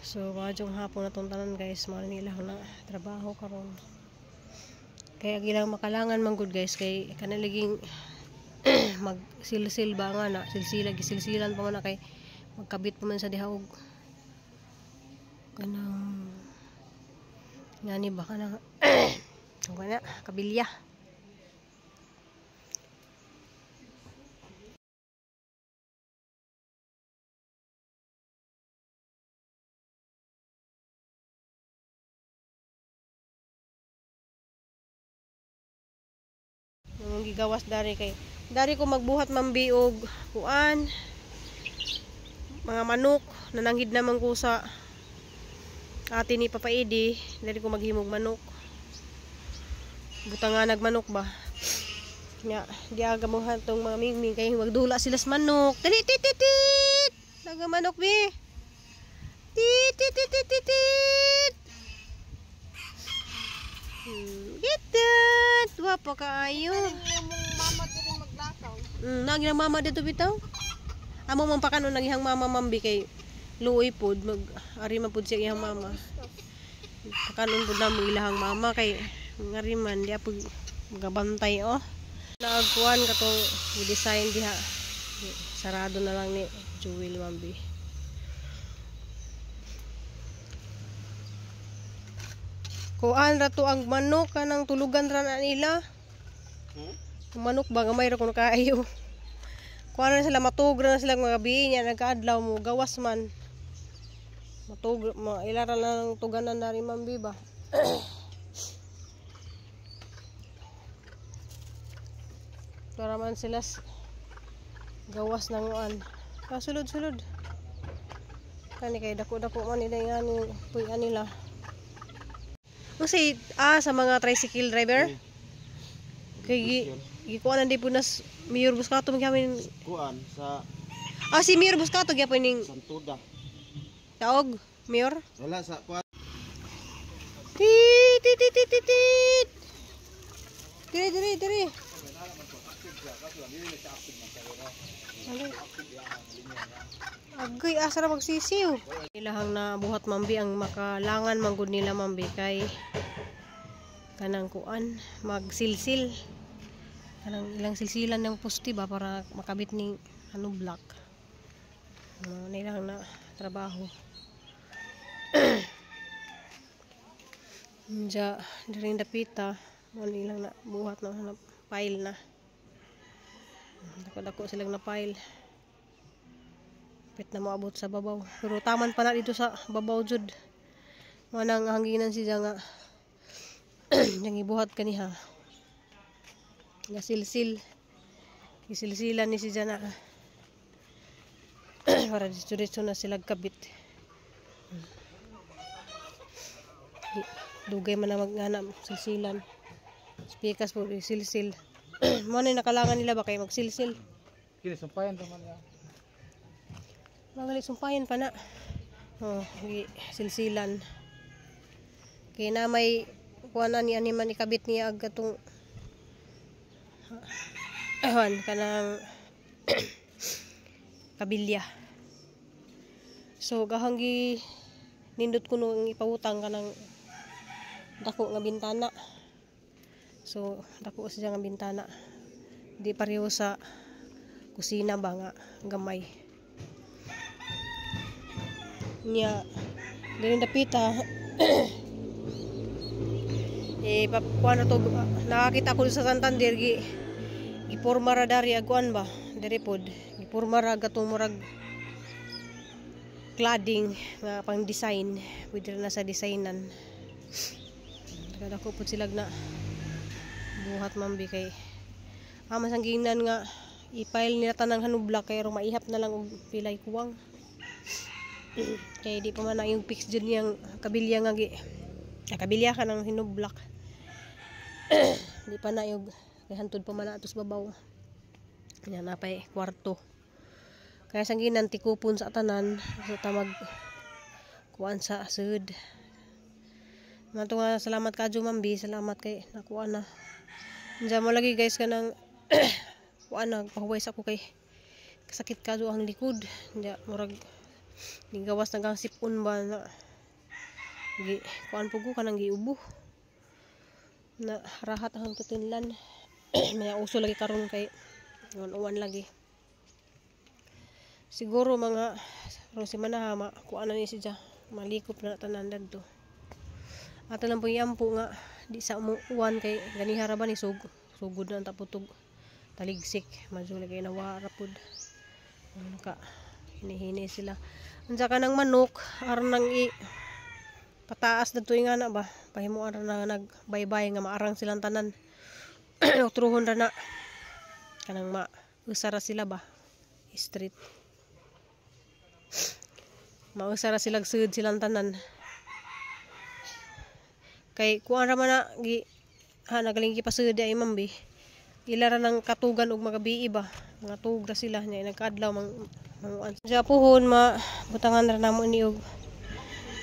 So maayong hapon na tong tanan, guys, mao nila na trabaho karon. Kaya gilang makalangan man gud, guys, kay kanaliging magsilsil ba nga na silsila, gisilsilan pa man na kay magkabit pa man sa diha og kanang ngani ba, kanang kana kabilya. Yung gigawas dari kay dari ko magbuhat mambi og kuan, mga manok nananghid naman ko sa ate ni Papa Edi. Dari ko maghimog manok, butang nga nagmanok ba nya di aga mo tong mga mingming kay magdula sila sa manok. Dali, tit tit tit, naga manok bi, tit tit tit tit tit tit. Get that. Wapo kaayo. Mama diri maglakaw. Nagi ang mama dito bitaw. Amo man pa kanon nang ihang mama mambi kay luoy pod mag ari man pod siya iyang mama. Pakanon pod namo ilahang mama kay ngari man di apod magabantay oh. Nagkuan katong design diha. Sarado na lang ni Jewel mambi. Kuan ra to ang manok kanang tulugan ra na nila. Ang manok ba gamay ra kun kaayo. Kuan na sila, matug ra na sila mga gabi niya nagkaadlaw mo gawas man. Matug ma ila ra lang tuganan na rin mambi ba. Para man sila gawas ng uan. Ah, sulod-sulod. Kani kay dako-dako man nila nga ni puy-an nila. Kasi sa mga tricycle driver. Kay gikuan na di po nas Mayor Buscato man kami Kuan sa si Mayor Buscato gyapon ning Santuda. Taog Mayor. Wala sa kuan. Tit tit tit tit tit. Dire dire dire. Agay, asa ra magsisiw. Ilahang nabuhat mambi ang makalangan manggod nila mambi kay kanang kuan magsilsil. Kanang ilang silsilan ng poste ba para makabit ning ano block. Ano nilang na trabaho. Diya, diring dapita, mo nilang na buhat na, na pile na. Dako-dako silang na pile. Pit na moabot sa babaw. Pero taman pa na dito sa babaw jud. Manang hangginan siya nga yang ibuhat kaniha. Nga silsil. Gisilsilan ni siya na. Para dito-dito na sila kabit. Dugay man na magngana silsilan. Spikas po silsil. Mo na nakalangan nila ba kay magsilsil. Kini sampayan ta man ya. Magali sumpayan pa na. Oh, silsilan. Kaya na may kuha na ni ani man ikabit niya ag katong awan kanang kabilya. So gahanggi nindot ko nung ipawutang kanang dako nga bintana. So dako siya nga bintana. Di pareho sa kusina ba nga gamay. Nya diri dapita pakuan na to, nakakita ko sa Santander gi giporma ra dari aguan ba diri pod giporma ra gatong murag cladding nga pang design, pwede na sa designan. Dako pod sila na buhat mambi kay mas ang giingnan nga i-file nila tanang hanubla kay maihap na lang og pilay kuwang. Kay di pa man na yung fix dyan niyang kabilya nga gi kabilya ka ng hinublak. Di pa na yung kay hantod pa man na atos babaw. Yan napay kwarto. Kaya sang ginan tikupon sa tanan so tamag kuan sa sud. Mato nga salamat kadyo mambi, salamat kay nakuha na. Diyan mo lagi guys kanang kuan na pahuway sa ako kay kasakit kadyo ang likod. Diya murag Nigawas na kang sipon ba na. Gi kuan po ko kanang giubo. Na rahat ang tutinlan. May uso lagi karon kay uwan lagi. Siguro mga ron si manahama kuan na ni siya malikop na tanan dadto. Ato lang po iampo nga di sa umuuan kay ganiha ra ba ni sugod na ang taputog taligsik madyo lagi nawa ra pud. Naka hinihini sila. Unsa ka nang manok aron nang i pataas dadto nga na ba pahimuan ra na nagbaybay nga maarang silang tanan. Utruhon ra na kanang ma usa ra sila ba street. Mausa ra sila sud silang tanan. Kay kuan ra man na gi ha nagaling gipasud ay mambi. Ila ra nang katugan og magabii ba. Mga tug ra sila nya nagkaadlaw mang manguan. Sa puhon ma butangan ra namo ni og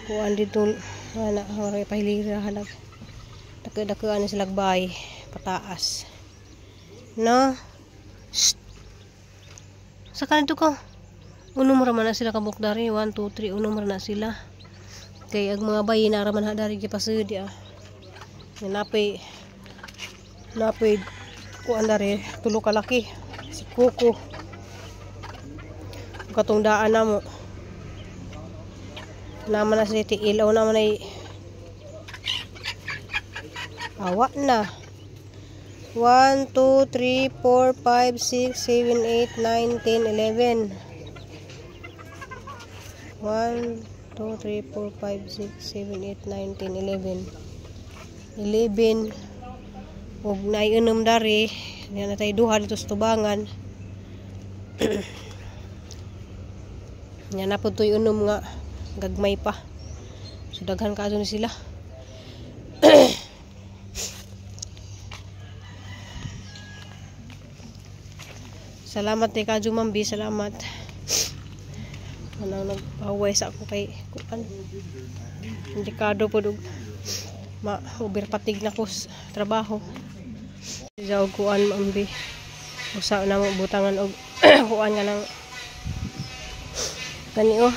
kuan dito ana ora pahilira halag. Dako-dako ani sila bay pataas. No. Shh. Sa kanito ko. Unom ra man na sila kabuk dari 1 2 3 unom ra na sila. Kay ang mga bayi na ra man ha dari gipasud ah. Napay napay kuan dari tulo ka laki si Kuko. Katong daan namo. Naman na si tiilaw naman ay awa na. 1 2 3 4 5 6 7 8 9 10 11. 1 2 3 4 5 6 7 8 9 10 11. 11 og naay unom dari yan na tayo duha dito sa tubangan. Yan na po to'y unom nga gagmay pa. So daghan kaso ni sila. Salamat ni Kadyo Mambi, salamat. Anang nagpahuway sa ako kay kuan. Indikado po dug ma overpatig na ko sa trabaho. Sa og kuan Mambi. Usa na mo butangan og kuan nga nang kani oh.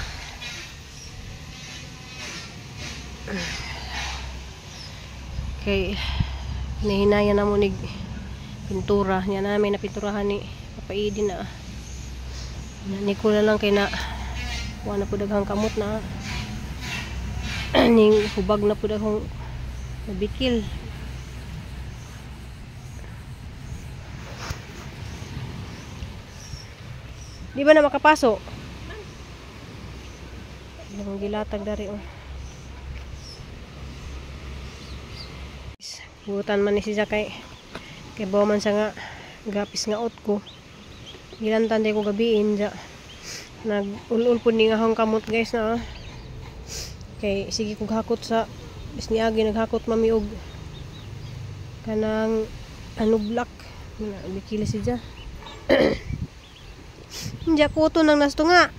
Kay hinahinayan na mo nig pintura niya namin na pinturahan ni Papa Edi na. Ni ko na lang kay na kuha na po daghang kamot na ning hubag na po daghang nabikil. Di ba na makapasok? Ilang gilatag dari oh. Butan man ni siya kay kay bawa man siya nga gapis nga out ko. Gilantan day ko gabiin ja. Nag-ulul po ni nga akong kamot guys na. Kay sige kog hakot sa bis niagi naghakot mami og kanang ano black na bikila siya. Diya ko to nang nasto nga.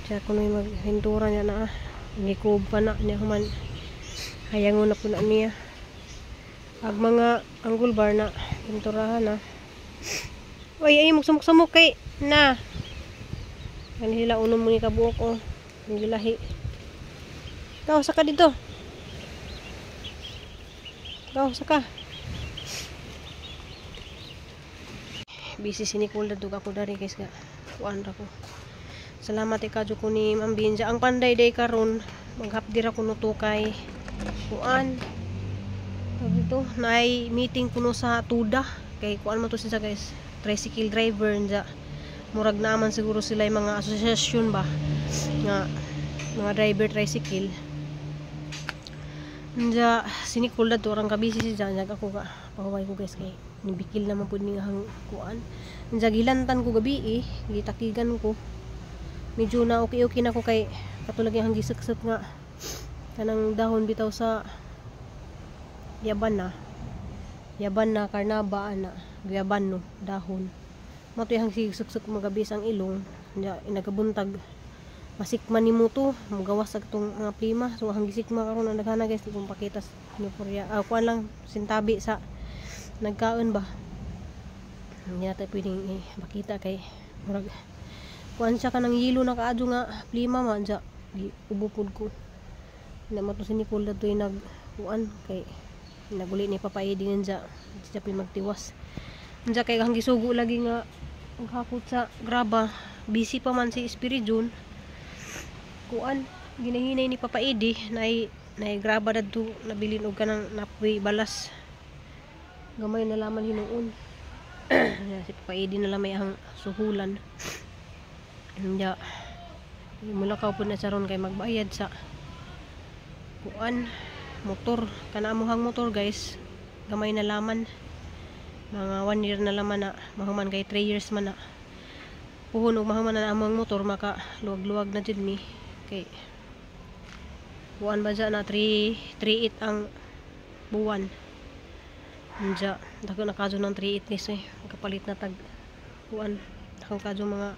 Diya ko na maghintura niya na. Ngikob pa na niya human. Hayangon na po na niya. Ag mga angle bar na pinturahan na. Oy, ay magsamok-samok kay na. Kani sila unom mo ni kabuok oh. Ang gilahi. Ikaw saka dito. Ikaw saka. Busy si Nicole dadto ako dari guys nga. Kuan ra ko. Salamat kay kadyo ko ni Ma'am Binja. Ang panday day karon maghapdir ako no kay kuan. Dito naay meeting kuno sa Tuda kay kuan man to siya guys. Tricycle driver nja. Murag naman siguro sila yung mga asosasyon ba nga mga driver tricycle. Nja si Nicole dadto orang kabisi siya nja ako ka pahuway ko guys kay nibikil naman pud ni nga kuan. Nja gilantan ko gabi eh, gitakigan ko. Medyo na okay-okay na ko kay katulad yung gisuk-suk nga kanang dahon bitaw sa yaban na. Yaban na karnaba ana, guyaban no dahon. Matoy hang gisuk-suk magabis ang ilong. Nya inagabuntag masikman nimo to, mugawas ag tong mga plima. So ang gisikma karon ang daghana guys, di ko pakita ni Korea. Kuan lang sintabi sa nagkaon ba. Hindi natin pwedeng makita kay murag Kuan siya kanang yelo na kaadyo nga plima man dya. Gi ubo pud ko. Na mato si Nicole datoy nag kuan kay naguli ni Papa Eddie nga dya. Siya magtiwas. Dya kay ang gisugo lagi nga maghakot sa graba. Busy pa man si Spirit June. Kuan ginahinay ni Papa Eddie nay nay graba dadto nabilin og kanang napoy balas. Gamay na laman hinuon. Si Papa Eddie na lamay ang suhulan. Nya mulakaw pud na sa ron kay magbayad sa kuan motor. Kana amuhang motor guys, gamay na laman. Mga 1 year na laman na mahuman kay 3 years man na. Puhon og mahuman na among motor, maka luwag-luwag na jud mi kay kuan ba dya na 3 3.8 ang buwan. Nya dako na kadyo ng 3.8 ni eh kapalit na tag kuan dako kadyo mga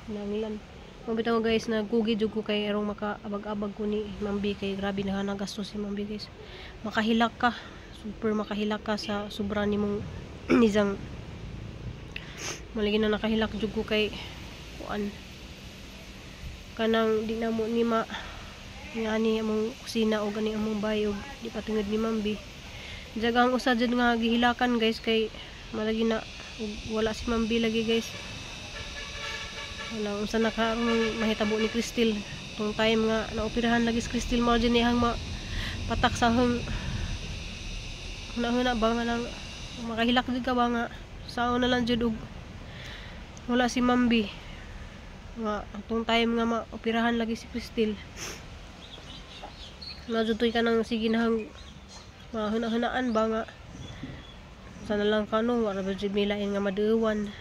nangilan. Mabitaw guys, nagkugi jud ko kay erong makaabag-abag ko ni Mambi kay grabe na nagastos si Mambi guys. Makahilak ka, super makahilak ka sa sobra nimong nizang maligi na nakahilak jud ko kay kuan kanang di na mo ni ma ngani among kusina o gani among bay og di pa tungod ni Mambi. Jagang usa jud nga gihilakan guys kay malagi na ug wala si Mambi lagi guys. Wala unsa na karon mahitabo ni Crystal tong time nga naoperahan lagi si Crystal, mao jud niyang ma patak sa hang huna-huna ba nga nang makahilak jud ka ba nga sao na lang jud og wala si Mambi nga atong time nga maoperahan lagi si Crystal. Na jud toy kanang sige nahang mahuna-hunaan ba nga sana lang kano wala ba jud milain nga maduwan.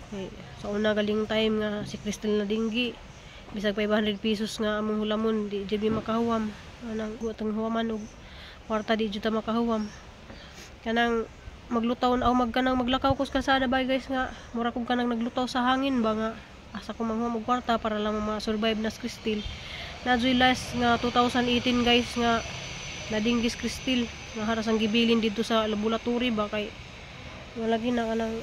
Kay sa una galing time nga si Crystal na dinggi, bisag 500 pesos nga among hulamon di jud mi makahuwam. Anang atong huwaman og kwarta di jud ta makahuwam. Kanang maglutaw na mag kanang maglakaw ko sa kalsada ba guys nga mura kog kanang naglutaw sa hangin ba nga asa ko manghuwam og kwarta para lang ma-survive na si Crystal. Na last nga 2018 guys nga nadinggis Crystal nga haras ang gibilin dito sa laboratory ba kay wala gina kanang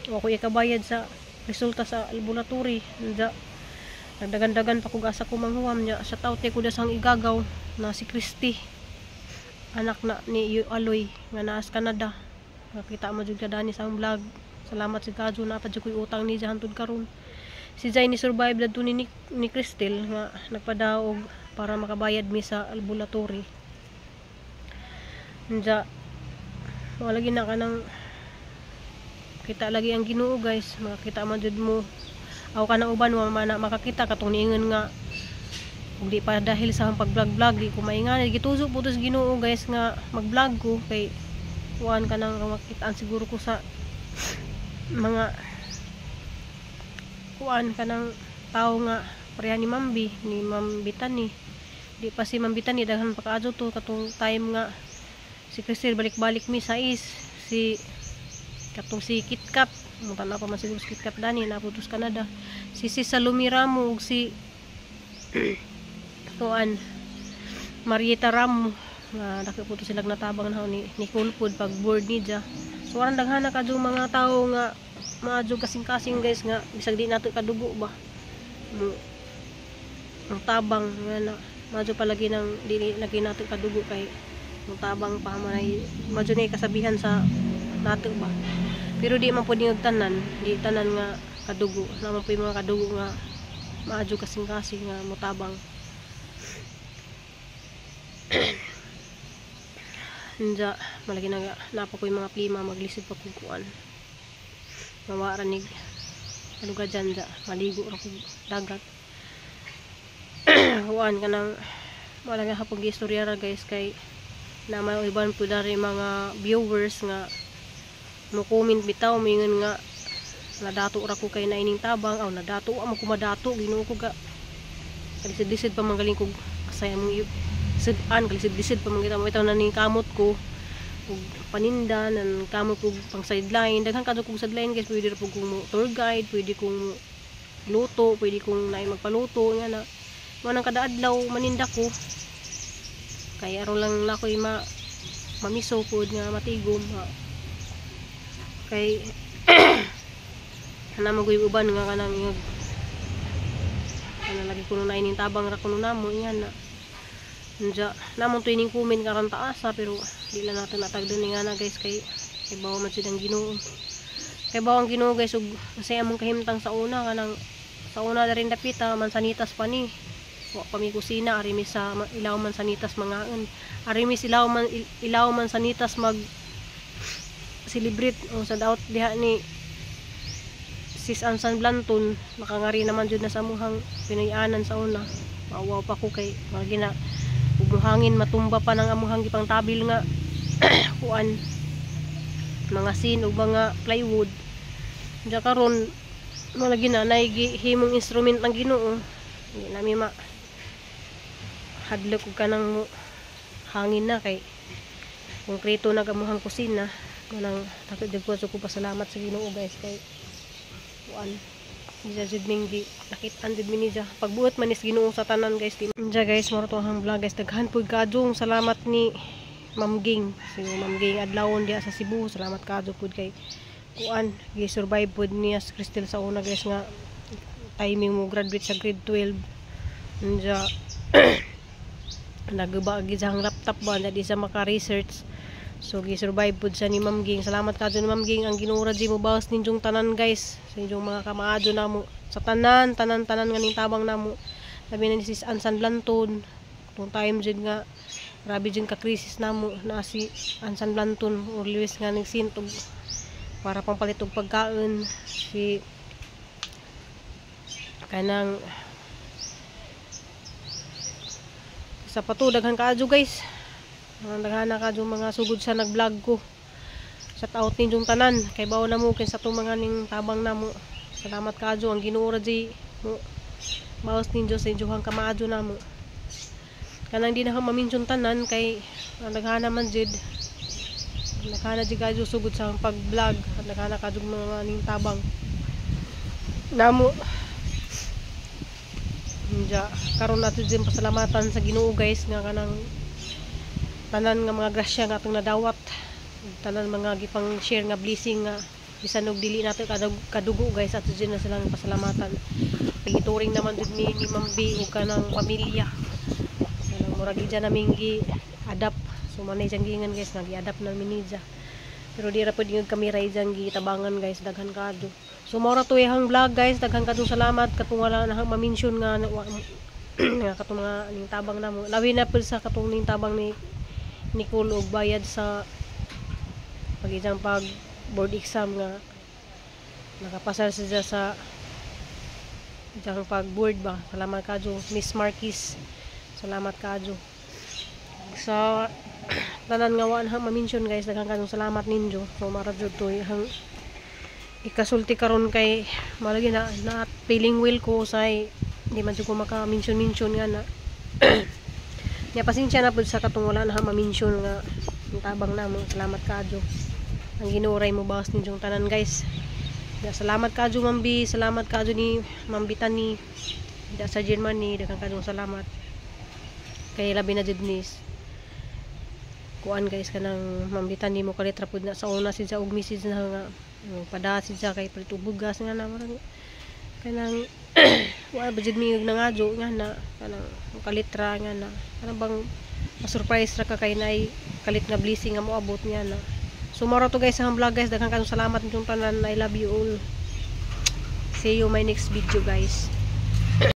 wa ko ikabayad sa resulta sa laboratory. Nda nagdagan-dagan pa kog asa ko manghuwam niya. Sa taw ko dasang igagaw na si Christy, anak na ni Aloy nga naas Canada. Nakita mo jud ka dani sa among vlog. Salamat si Kadyo, naa pa jud ko'y utang ni hantud karon. Si Jai ni survive dadto ni Crystal nga nagpadaog para makabayad mi sa laboratory. Nja wala lagi na kanang kita lagi ang Ginoo guys, makakita man jud mo. Aw kanang uban wa man na makakita katong niingon nga ug di pa dahil sa pag-vlog-vlog di ko maingan. Gituzo po to sa Ginoo guys nga mag-vlog ko kay kuan kanang makitaan siguro ko sa mga kuan kanang tao nga pareha ni Mambi, ni Mambitani. Di pa si Mambitani, daghan pa kaadto to katong time nga si Crystal balik-balik mi sa is si katong si KitKat, mutan pa man siguro si KitKat dani naputos Canada, si Salumi Ramo ug si kuan Marieta Ramo nga dako po to sila natabang na ni Nicole pod pag board ni dya. So aran daghan na kadyo mga tao nga maadyo kasing-kasing guys nga bisag di nato kadugo ba mo tabang nga na maadyo palagi nang di lagi nato kadugo kay tabang pa man ay maadyo na kasabihan sa nato ba. Pero di man pud tanan, di tanan nga kadugo, naman po yung mga kadugo nga maadyo kasing-kasing nga motabang. Nja malagi na napa ko yung mga plima, maglisod pa kog kuan. Mawara nig ano ka dyan dya, maligo ra kog dagat. Kuan kanang wala nga hapong istorya ra guys kay na may iban po dari mga viewers nga mo comment bitaw mingon nga nadato ra ko kay naining tabang aw nadato amo ko madato Ginoo ko ga kalisod-lisod pa man galing kog kasay among sudan kalisod-lisod pa man kita bitaw na ning kamot ko ug paninda nan kamot kog pang sideline. Daghan kadto kog sideline guys, pwede ra pud kong tour guide, pwede kong luto, pwede kong naay magpaluto nga na mo nang kada adlaw maninda ko kay aron lang nakoy ma mamiso pod nga matigom ha. Kay ana magoy uban nga kanang Kana lagi kuno na ining tabang ra kuno namo yan na. Unja, namon to ining comment karon taasa pero di lang natin natagdan ni nga na guys kay kay bawa man jud ang Ginoo. Kay bawa ang Ginoo guys, ug masaya among kahimtang sa una, kanang sa una na rin dapita mansanitas pa ni. Wa pa mi kusina, ari mi sa ilaw mansanitas mangaon. Ari mi sa ilaw mansanitas mag celebrate o sa daot diha ni Sis Ansan Blanton, nakangari naman jud na sa amuhang Pinoy-anan sa una. Maawaw pa ko kay mga gina ug hangin matumba pa ng amuhang gipangtabil nga kuan mga sin ug mga plywood. Diya karon mo lagi na nay himong instrument ang Ginoo. Hindi nami ma hadlok og kanang hangin na kay konkreto na amuhang kusina. Kanang takot jud ko sa ko pasalamat sa Ginoo guys kay kuan di jud ming gi nakit-an jud mi niya pagbuot man is Ginoo sa tanan guys. Di diya guys, mao to ang vlog guys. Daghan pud kaadjong salamat ni Ma'am Ging, si Ma'am Ging adlawon diha sa Cebu. Salamat kaadyo pud kay kuan gi-survive pud niya sa Crystal sa una guys nga timing mo graduate sa grade 12. Unja naguba gid sa laptop ba na di sa maka-research, so gi-survive pud siya ni Ma'am Ging. Salamat kadyo ni Ma'am Ging. Ang Ginoo ra di mo bawas ninyong tanan guys, sa inyong mga kamaadyo namo, sa tanan tanan tanan nga ning tabang namo, labi na ni Sis Ansan Blanton. Tong time jud nga grabe jud ka crisis namo na si Ansan Blanton always nga nagsintog para pampalit og pagkaon, si kanang sa pato. Daghan kaadyo guys. Mga daghan na kaadyo mga sugod sa nag-vlog ko. Shout out ninyong tanan kay bawo na mo kinsa tong mga ning tabang namo. Salamat kaadyo. Ang Ginoo ra di mo bawas ninyo sa inyong kamaadyo namo. Kanang di na ka ma-mention tanan kay ang daghan man jud, daghan na jud kaadyo sugod sa pag-vlog, daghan na kaadyo mga ning tabang namo. Unja karon nato din pasalamatan sa Ginoo guys nga kanang tanan nga mga grasya nga atong nadawat, tanan mga gipang share nga blessing nga bisan og dili nato kadugo guys, ato din na silang pasalamatan. Pagituring naman jud ni Ma'am B ug kanang pamilya, kanang murag ija naming gi adapt. So manay siyang giingan guys nga gi-adapt na mi niya, pero di ra pud ingog kami ra ijang gitabangan guys, daghan kaadyo. So mao ra to ihang vlog guys. Daghan kadtong salamat katong wala na ma-mention nga nga katong mga ning tabang namo, labi na pud sa katong ning tabang ni Nicole og bayad sa pag-ijang pag board exam nga nakapasar siya sa ijang pag board ba. Salamat kadyo Miss Marquis, salamat kadyo sa tanan nga wa na ma-mention guys. Daghan kadtong salamat ninyo. So mara jud to ihang ikasulti karon kay malagi na na feeling well ko say di man jud ko maka-mention mention nga na. Nya pasensya na pud sa katong wala na ma-mention nga ang tabang namo. Salamat kaadyo. Ang Ginoo ray mo bawas ninyong tanan guys. Ya, salamat kaadyo Ma'am B, salamat kaadyo ni Ma'am Bitani da sa Germany. Daghan kaadyo salamat kay labi na jud ni kuan guys kanang Ma'am Bitani mo kalit ra pud na sa una siya og message na nga pada siya kay palit og bugas nga na marang kanang wa ba jud mi og nangadyo nga na kanang kalitra nga na kanang bang ma-surprise ra ka kay naay kalit nga blessing nga moabot nga na. So mao ra to guys ang vlog guys. Daghan kayong salamat ninyong tanan. I love you all. See you my next video guys.